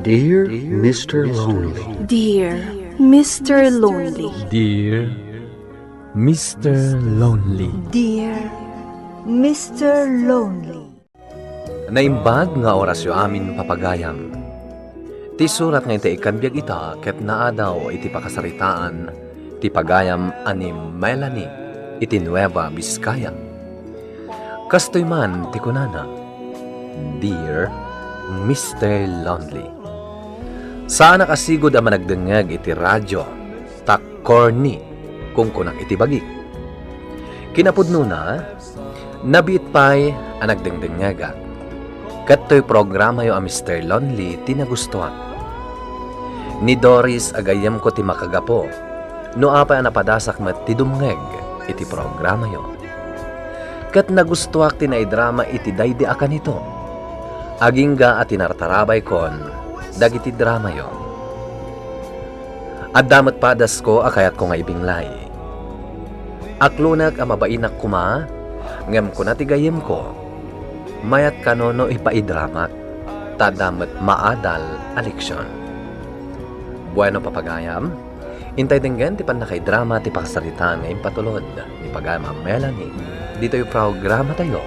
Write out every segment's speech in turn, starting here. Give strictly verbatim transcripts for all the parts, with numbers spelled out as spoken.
Dear Mister Lonely. Dear Mister Lonely. Dear Mister Lonely. Dear Mister Lonely. Naimbag nga orasyo amin, papagayam. Ti surat nga intay ikkan biag ita ket naadaw iti pakasaritaan ti pagayam a ni Melanie iti Nueva Vizcaya. Kastoy man ti kunana, "Dear Mister Lonely, saanak a sigud a managdengngeg iti radio, ta corny," kunkunak iti bagik. Kinapudnona, nabiit pay a nagdengdengngegak. Ket toy programayo a Mister Lonely ti nagustuak. Ni Doris a gayyemko ti makagapu, no apay a napadasak met ti dumngeg iti programayo. Ket nagustuak ti naidrama iti daydi a kanito, agingga a tinartarabaykon dagiti dramayo. Adda met padasko a kayatko nga ibinglay. Aklonek a mabainak koma, ngem kuna ti gayyemko, mayat kano no ipaidramak, ta adda met maadal a leksion. Bueno, papagayam, intay denggen ti pannakaidrama ti pakasaritaan nga impatulod ni pagayam a Melanie ditoy programatayo,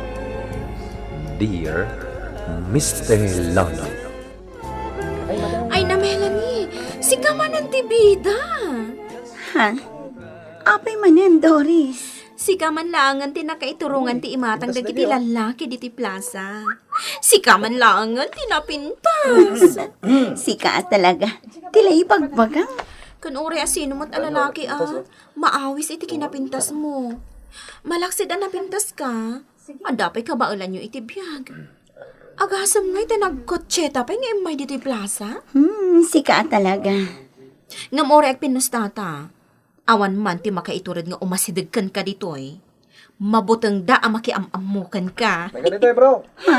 Dear Mister Lonely. Ay na, Melanie, sika manen ti bida. Ha? Apay manen, Doris? Sika man laengen ti nakaiturongan ti imatang dagiti lallaki ditoy plaza. Sika man laengen ti napintas. Sika a talaga ti laibagbaga. Ken uray a sino met a lalaki a maawis iti kinapintasmo. Malaksid a napintaska, adda pay kabaelanyo iti biag. Agasem ngay ta nagkotseta pay nga immay ditoy plaza? Hmm, sika a talaga. Ngem uray agpinnustata, awan man ti makaitured nga umasideg kenka ditoy. Mabutengda a makiam-ammo kenka. May ganito eh, bro. Ha?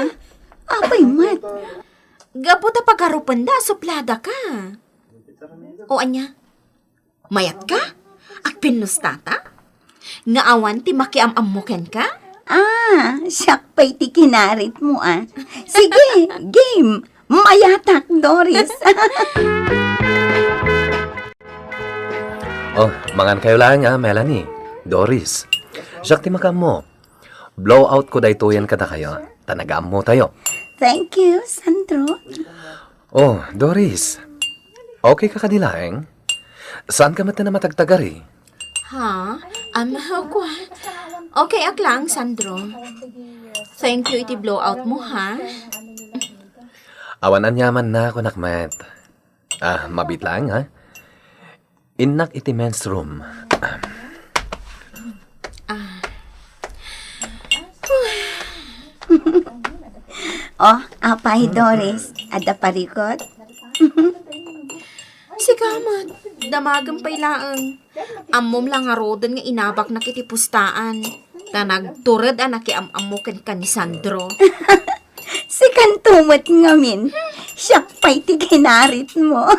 Apay met? Gapu ta pagarupenda a supladaka. O ania? Mayatka? Agpinnustata? Nga awan ti makiam-ammo kenka? Ah, siak pay ti kinaritmo, ah. Sige, game. Mayatak, Doris. Oh, mangankayo laeng, ah, Melanie, Doris. Siak ti makaammo. Blowoutko daytoyen kadakayo, ta nagaammotayo. Thank you, Sandro. Oh, Doris. Okay ka kadi laeng? Saan ka met a matagtagari? Ha? Am, kua? Okay ak laeng, Sandro. Thank you iti blowoutmo, ha? Awan aniamanna, kunak met. Ah, mabiit laeng, ha? Innak iti men's room. Ah. Oh, apay, Doris, adda parikut? Sika met, damagem pay laeng. Ammom la ngaruden nga inabaknak iti pustaan. Ta nagtured a nakiam-ammo kenka ni Sandro. Sikanto met ngamin, siak pay ti kinaritmo.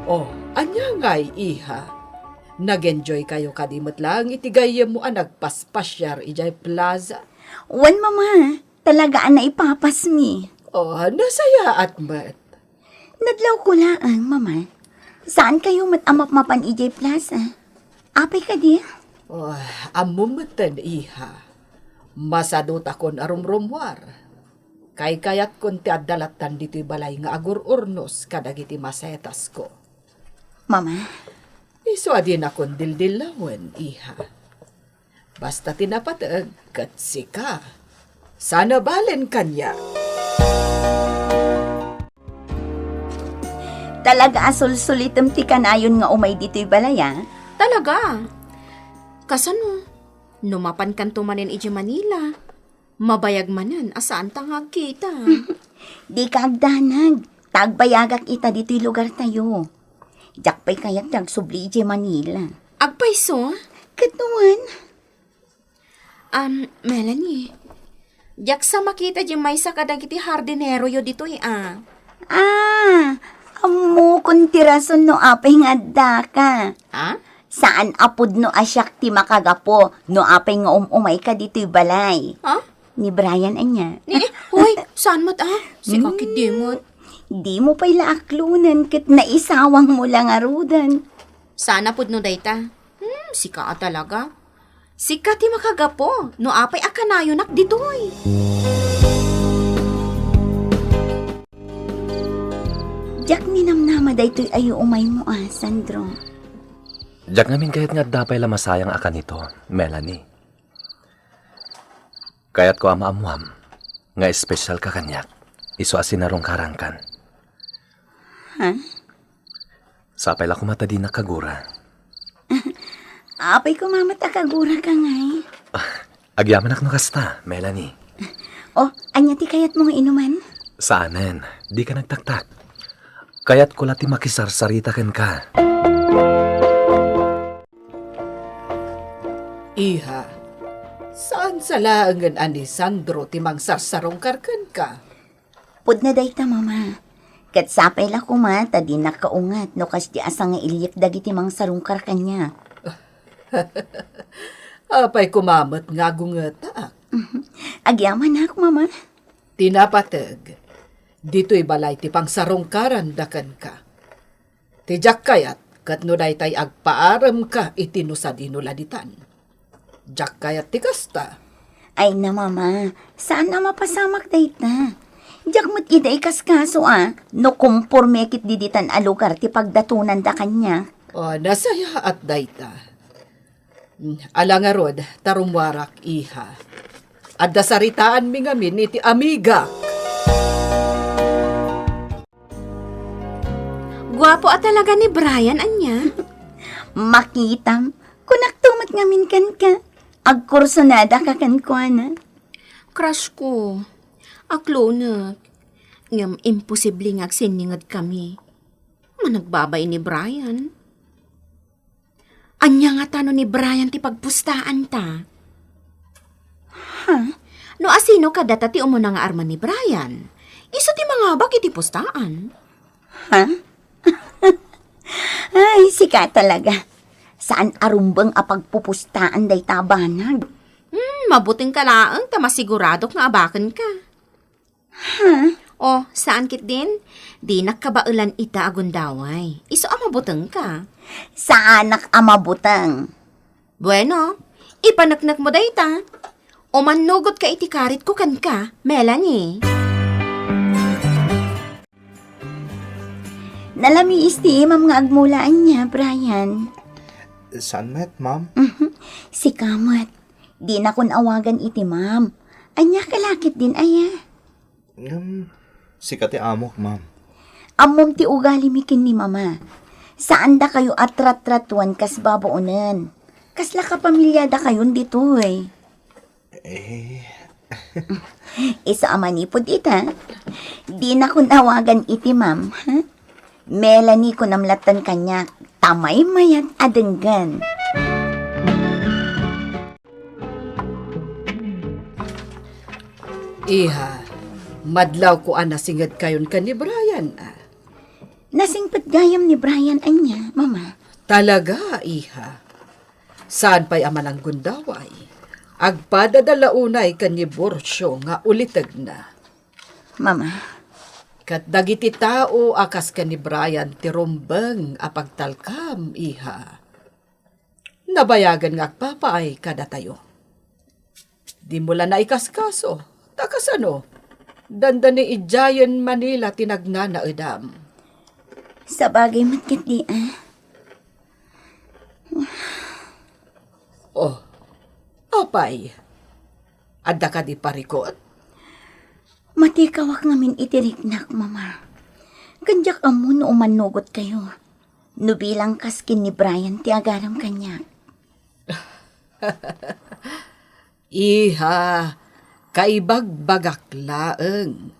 Oh, ania ngay, iha? Nag-enjoy kayo kadi met laeng iti gayyemmo a nagpaspasiar idiay plaza? Wen, Mama, talaga a naipapasmi. Oh, nasayaat met. Nadlawko laeng, Mama. Saan kayo met a mapmapan idiay plaza? Apay kadi? Oh, ammom metten, iha. Masadutakon a rumrummuar. Kaykayatkon ti adda lattan ditoy balay nga agur-urnos kadagiti masetasko. Mama? Isu a dinakon dildillawen, iha. Basta ti napateg ket sika. Sana balen kaniak. Talaga a sulsulitem ti kanayon nga umay ditoy balay, a? Talaga? Kasano? No mapankanto manen idiay Manila, mabayag manen a saanta nga agkita. Dika agdanag, ta agbayagak ita ditoy lugartayo. Diak pay kayat ti agsubli idiay Manila. Agpayso? Ket wen. Am, Melanie, diak sa makita diay maysa kadagiti hardineroyo ditoy, a. Ah, ammokon ti rason no apay nga addaka. Ha? Saan a pudno a siak ti makagapu no apay nga um-umayka ditoy balay. Ha? Ni Brian ania? Ni, uy, Saan met, ah? Sika Hmm. Ket di met. Dimo pay la aklonen ket naisawangmo la ngaruden. Sana pudno dayta. Hmm, sika a talaga. Sika ti makagapu no apay a kanayonak ditoy. Diak ninamnama daytoy a yuumaymo, ah, Sandro. Diak ngamin kayat nga adda pay la masayang a kanito, Melanie. Kayatko a maammuam nga espesyal ka kaniak, isu a sinarungkarankan. Ha? Sapay la koma ta dinak kagura. Apay koma met a kagura ka ngay? Ah, agyamanak no kasta, Melanie. Oh, ania ti kayatmo nga inuman? Saanen, dika nagtaktak. Kayatko la ti makisarsarita kenka. Iha, saan sa laengen a ni Sandro ti mangsarsarungkar kenka? Pudno dayta, Mama. Ket sapay la koma ta dinak kaunget no kasdi a sangailyek dagiti mangsarungkar kaniak. Apay koma met nga agungetak? Mhm. Agyamanak, Mama. Ti napateg, ditoy balay ti pangsarungkaranda kenka. Ti diak kayat ket no daytay agpaaremka iti no sadino la ditan. Diak kayat ti kasta. Ay na, Mama, saan a mapasamak dayta. Diak met ida ikaskaso a no komporme ket diditan a lugar ti pagdatonanda kaniak. O, nasayaat dayta. Ala ngarud, ta rummuarak, iha. Adda saritaanmi ngamin iti amigak. Guapo a talaga ni Brian, ania? Makitam, kunakto met ngamin kenka. Agkursunadaka kenkuana. Crush ko. Aklonek. Ngem imposible nga agsinninged kami. Managbabay ni Brian. Ania ngata no ni Brian ti pagpustaanta? Ha? No asino kadata ti umuna nga armen ni Brian? Isu ti mangabak iti pustaan. Ha? Ay, sika talaga. Saan a rumbeng a pagpupustaan dayta a banag. Hmm, mabutengka laeng ta masiguradok nga abakenka. Ha? O, saan ketdin? Dinak kabaelan ita a gundaway. Isu a mabutengka. Saanak a mabuteng. Bueno, ipaneknekmo dayta. Umannugotka iti karitko kenka, Melanie. Nalamiis ti imam nga agmula ania, Brian. Saan met, ma'am? Mhm. Sika met. Dinakon awagan iti ma'am. Ania ka la ketdin, aya? Ngem, sika ti amok, ma'am. Ammom ti ugalimi ken ni mama. Saandakayo a trattratuan kas babaonen. Kasla kapamilyadakayon ditoy. Eh. Isu a manipud ita, dinakon awagan iti ma'am, ha? Melanie kunam latten kaniak, ta maymayat a denggen. Iha, madlawko a nasingedkayon ken ni Brian, a. Nasingpet gayam ni Brian ania, Mama? Talaga, iha. Saan pay a mananggundaway. Agpadada la unay ken ni Borcio nga ulitegna. Mama. Ket dagiti tao a kas ken ni Brian ti rumbeng a pagtalkam, iha. Nabayagen nga agpapaay kadatayo. Dimo la naikaskaso, ta kasano? Dandani idiayen Manila ti nagnanaedam. Sabagay met ketdi, a. Oh, apay? Adda kadi parikut? Matikawak ngamin iti riknak, Mama. Ken diak ammo no umannugotkayo. No bilang kas ken ni Brian ti agadam kaniak. Iha, kaibagbagak laeng.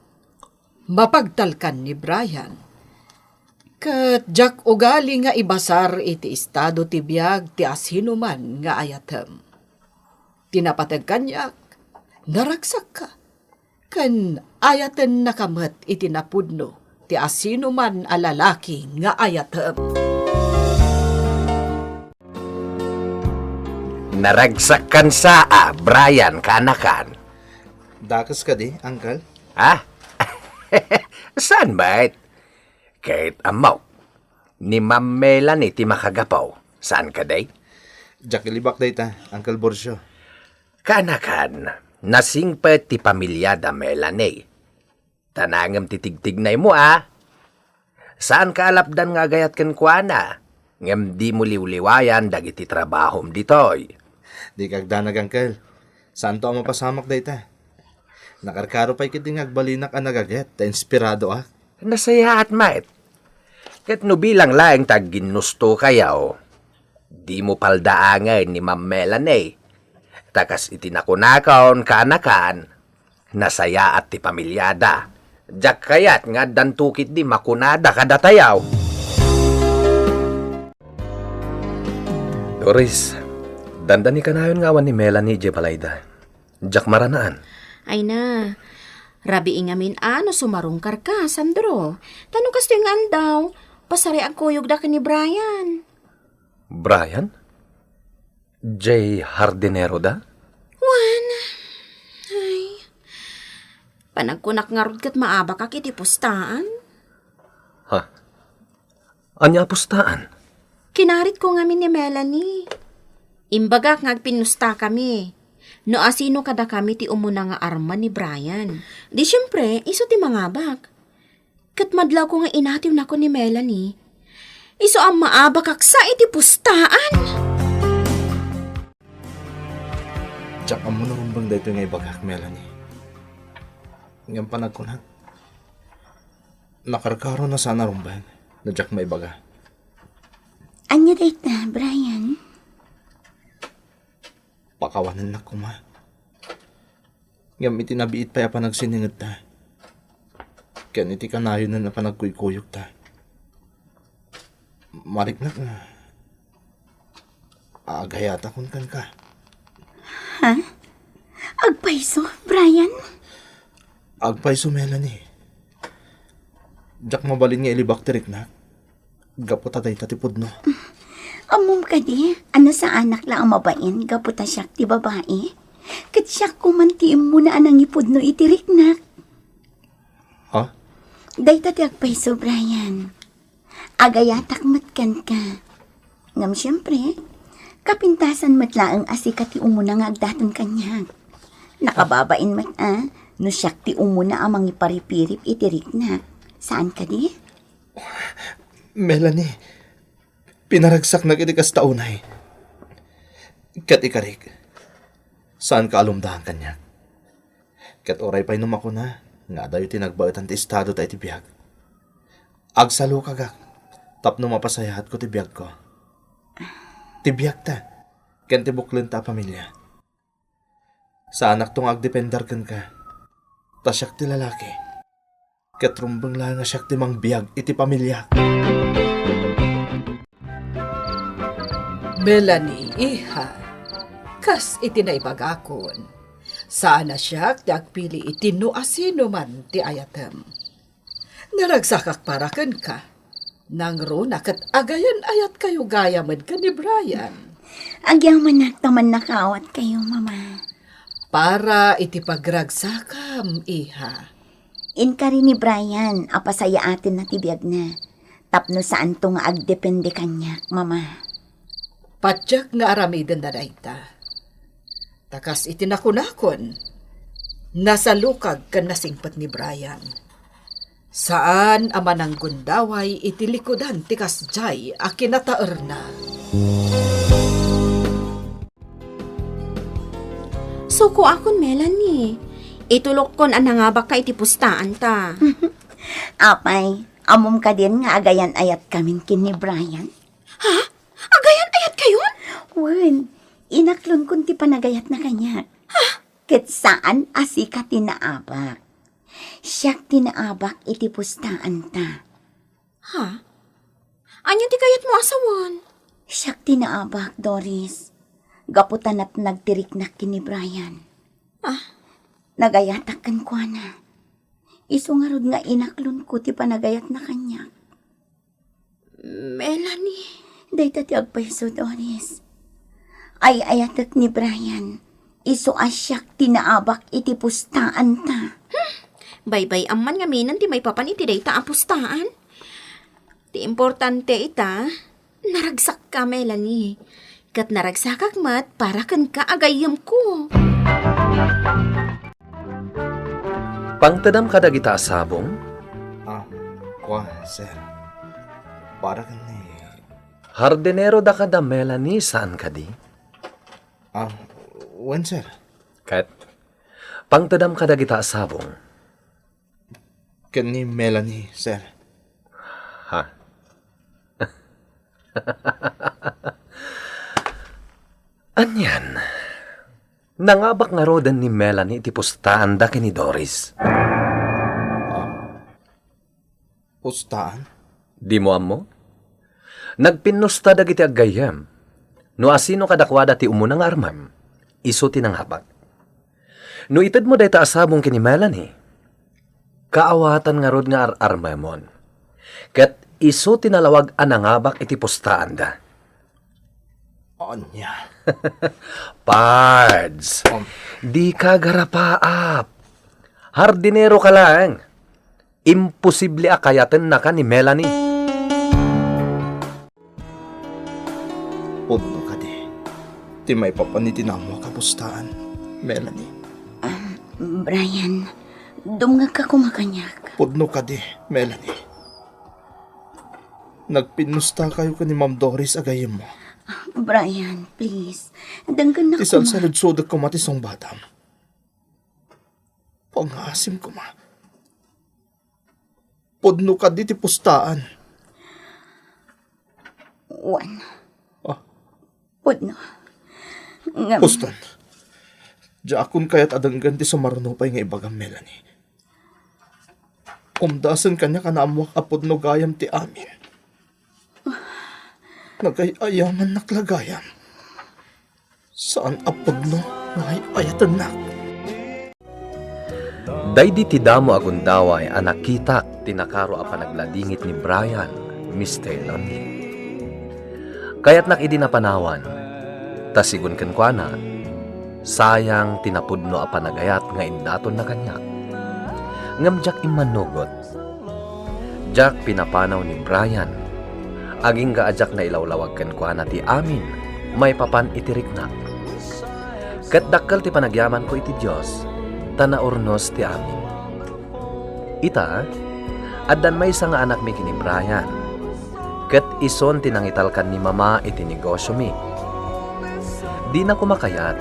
Mapagtalkan ni Brian. Ket diak ugali nga ibasar iti estado ti biag ti asinoman nga ayatem. Ti napateg kaniak, naragsakka. Ken ayatennaka met iti napudno ti asinoman a lalaki nga ayatem. Naragsak kan saa, Brian, kaanakan. Dakes kadi, Uncle? Ah? Saan met? Ket ammok, ni Ma'am Melanie ti makagapu. Saan kadi? Diak ilibak dayta, Uncle Borcio. Kaanakan, nasingpet ti pamiliada, Melanie. Tanangem ti tigtignaymo, a. Saanka a lapdan nga agayat kenkuana, ngem dimo liwliwayan dagiti trabahom ditoy. Dika agdanag, Uncle. Saanto a mapasamak dayta. Nakarkaro pay ketdi nga agbalinak a nagayat ta inspiradoak. Nasayaat met. Ket no bilang laeng ta agginnustokayo, dimo paldaangen ni Ma'am Melanie. Ta kas iti nakunakon, kaanakan, nasayaat ti pamiliada. Diak kayat nga addanto ketdi makunada kadatayo. Doris, dandani kanayon nga awan ni Melanie idiay balayda. Diak maranaan. Ay na, rabii ngamin a no sumarungkarka, Sandro. Ta no kastoy nga aldaw, pasariagkuyogda ken ni Brian. Brian? Jay Hardinero da? Wen, ay, panagkunak ngarud ket maabakak iti pustaan. Ha? Ania a pustaan? Kinaritko ngamin ni Melanie. Imbagak nga agpinnustakami. No asino kadakami ti umuna nga arma ni Brian. Di siempre, isu ti mangabak. Ket madlawko nga inatiwnako ni Melanie. Isu a maabakak sa iti pustaan. Diak ammo no rumbeng daytoy nga ibagak, Melanie. Ngem panagkunak, nakarkaro a saan a rumbeng no diak maibaga. Ania dayta, Brian? Pakawanennak koma. Ngem iti nabiit pay a panagsiningedta, ken iti kanayonen a panagkuykuyogta, mariknak nga agayatakon kenka. Ha? Agpayso, Brian? Agpayso, Melanie. Diak mabalin nga ilibak ti riknak gapu ta dayta ti pudno. Ammom kadi a no saanak la a mabain gapu ta siak ti babai? Ket siak koman ti immuna a nangipudno iti riknak. Ha? Dayta ti agpayso, Brian. Agayatak met kenka. Ngem siempre, kapintasan met laeng a sika ti umuna nga agdaton kaniak. Nakababain met a no siak ti umuna a mangiparipirip iti riknak. Saan kadi? Melanie, pinaragsaknak iti kasta unay. Ket ikarik, saanka a lumdaan kaniak. Ket uray pay no makuna nga adayo ti nagbaetan ti estado ta iti biag, agsalukagak tapno mapasayaatko ti biagko, ti biagta, ken ti buklenta a pamilia. Saanakto nga agdepender kenka, ta siak ti lalaki. Ket rumbeng laeng a siak ti mangbiag iti pamiliak. Melanie, iha, kas iti naibagakon, saan a siak ti agpili iti no asino man ti ayatem. Naragsakak para kenka. Nangruna ket agayan-ayatkayo gayamen ken ni Brian. Agyamanak ta mannakaawatkayo, Mama. Para iti pagragsakam, iha. Inkari ni Brian a pasayaatenna ti biagna tapno saanto nga agdepende kaniak, Mama. Patiek nga aramidenna dayta. Ta kas iti nakunakon, nasalukag ken nasingpet ni Brian. Saan a mananggundaway iti likudan ti kasdiay a kinataerna. Sukoakon, Melanie. Itulokkon a nangabakka iti pustaanta. Apay, ammom kadin nga agayan-ayatkamin ken ni Brian? Ha? Agayan-ayatkayon? Wen, inaklonkon ti panagayatna kaniak. Ha? Ket saan a sika ti naabak. Siak ti naabak iti pustaanta. Ha? Ania ti kayatmo a sawen? Siak ti naabak, Doris. Gapu ta natnag ti riknak ken ni Brian. Ah? Nagayatak kenkuana. Isu ngarud nga inaklonko ti panagayatna kaniak. Melanie. Dayta ti agpayso, Doris. Ay-ayatek ni Brian. Isu a siak ti naabak iti pustaanta. Hmm. Baybay-am man ngamin ti maipapan iti dayta a pustaan. Ti importante ita, naragsakka, Melanie. Ket naragsakak met para kenka a gayyemko. Pangtedam kadagita a sabong? Ah, kua, sir. Para ken ni Hardinero da kada Melanie, saan kadi? Ah, wen, sir. Ket, pangtedam kadagita a sabong? Ken ni Melanie, sir. Ha? Anian? Nangabak ngaruden ni Melanie iti pustaanda ken ni Doris. Ah, pustaan? Dimo ammo? Nagpinnusta dagiti aggayyem. No asino kadakuada ti umuna nga armem, isu ti nangabak. No itedmo dayta a sabong ken ni Melanie, kaawatan ngarud nga ar-armemon. Ket isu ti nalawag a nangabak iti pustaanda. Ania? Pards, um, dika garapaap. Hardinero ka laeng. Imposible a kayatennaka ni Melanie. Pudno kadi ti maipapan iti naammoak a pustaan, Melanie? Ah, Brian, dumngegka koma kaniak. Pudno kadi, Melanie? Nagpinnustakayo ken ni Ma'am Doris a gayyemmo. Ah, Brian, please. Denggennak koma. Isalsaludsodek koma ti sungbatam. Pangngaasim koma. Pudno kadi ti pustaan? Wen. Ah. Pudno. Ngem pustan. Diakon kayat a denggen ti sumaruno pay nga ibagam, Melanie. Umdasen kaniak a naammoak a pudno gayam ti amin. Nagay-ayamannak la gayam. Saan a pudno nga ay-ayatennak. Daydi ti damo a gundaway a nakitak ti nakaro a panagladingit ni Brian, Mister Lonely. Kayatnak idi napanawan, ta sigun kenkuana, sayang ti napudno a panagayat nga indatonna kaniak. Ngem diak immanugot. Diak pinapanaw ni Brian. Agingga a diak nailawlawag kenkuana ti amin maipapan iti riknak. Ket dakkel ti panagyamanko iti Dios, ta naurnos ti amin. Ita, addan maysa nga anakmi ken ni Brian, ket isun ti nangitalkan ni Mama iti negosiomi. Dina koma kayat,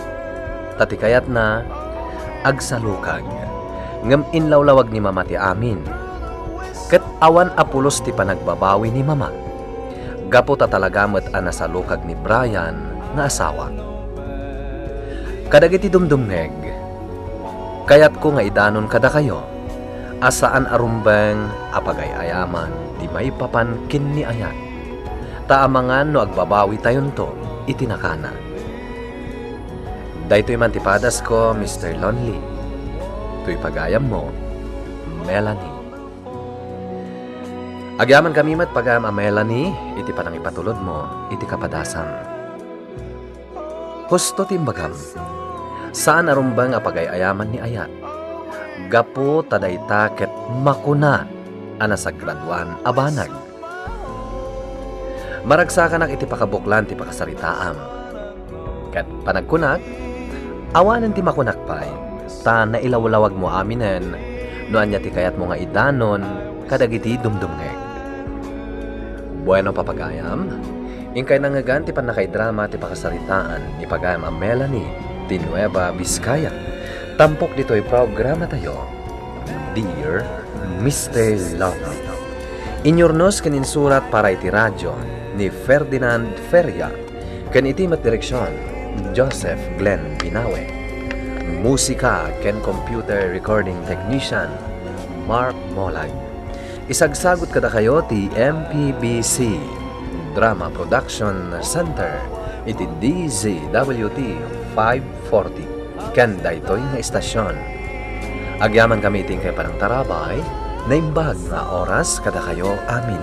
ta ti kayatna, agsalukag. Ngem inlawlawag ni Mama ti amin. Ket awan a pulos ti panagbabawi ni Mama, gapu ta talaga met a nasalukag ni Brian nga asawa. Kadagiti dumdumngeg, kayatko nga idanon kadakayo a saan a rumbeng a pagay-ayaman ti maipapan ken ni ayat, ta amangan no agbabawitayonto iti nakana. Daytoy man ti padasko, Mister Lonely. Toy pagayammo, Melanie. Agyamankami met, pagayam a Melanie, iti panangipatulodmo iti kapadasam. Husto ti imbagam. Saan a rumbeng a pagay-ayaman ni ayat. Gapu ta dayta ket makuna a nasagraduan a banag. Maragsakanak iti pakabuklan ti pakasaritaam. Ket panagkunak, awanen ti makunak pay, ta nailawlawagmo aminen no ania ti kayatmo nga idanon kadagiti dumdumngeg. Bueno, papagayam, inkay nangngegan ti pannakaidrama ti pakasaritaan ni pagayam a Melanie ti Nueva Vizcaya. Tampok ditoy programatayo, Dear Mister Love. Inyurnos ken insurat para iti radio ni Ferdinand Feria ken iti met direksion, Joseph Glenn Binawe. Musika ken computer recording technician, Mark Molag. Isagsagut kadakayo ti M P B C Drama Production Center iti D Z W T five forty ken daytoy nga istasion. Agyamankami iti inkay panangtarabay, naimbag nga oras kadakayo amin.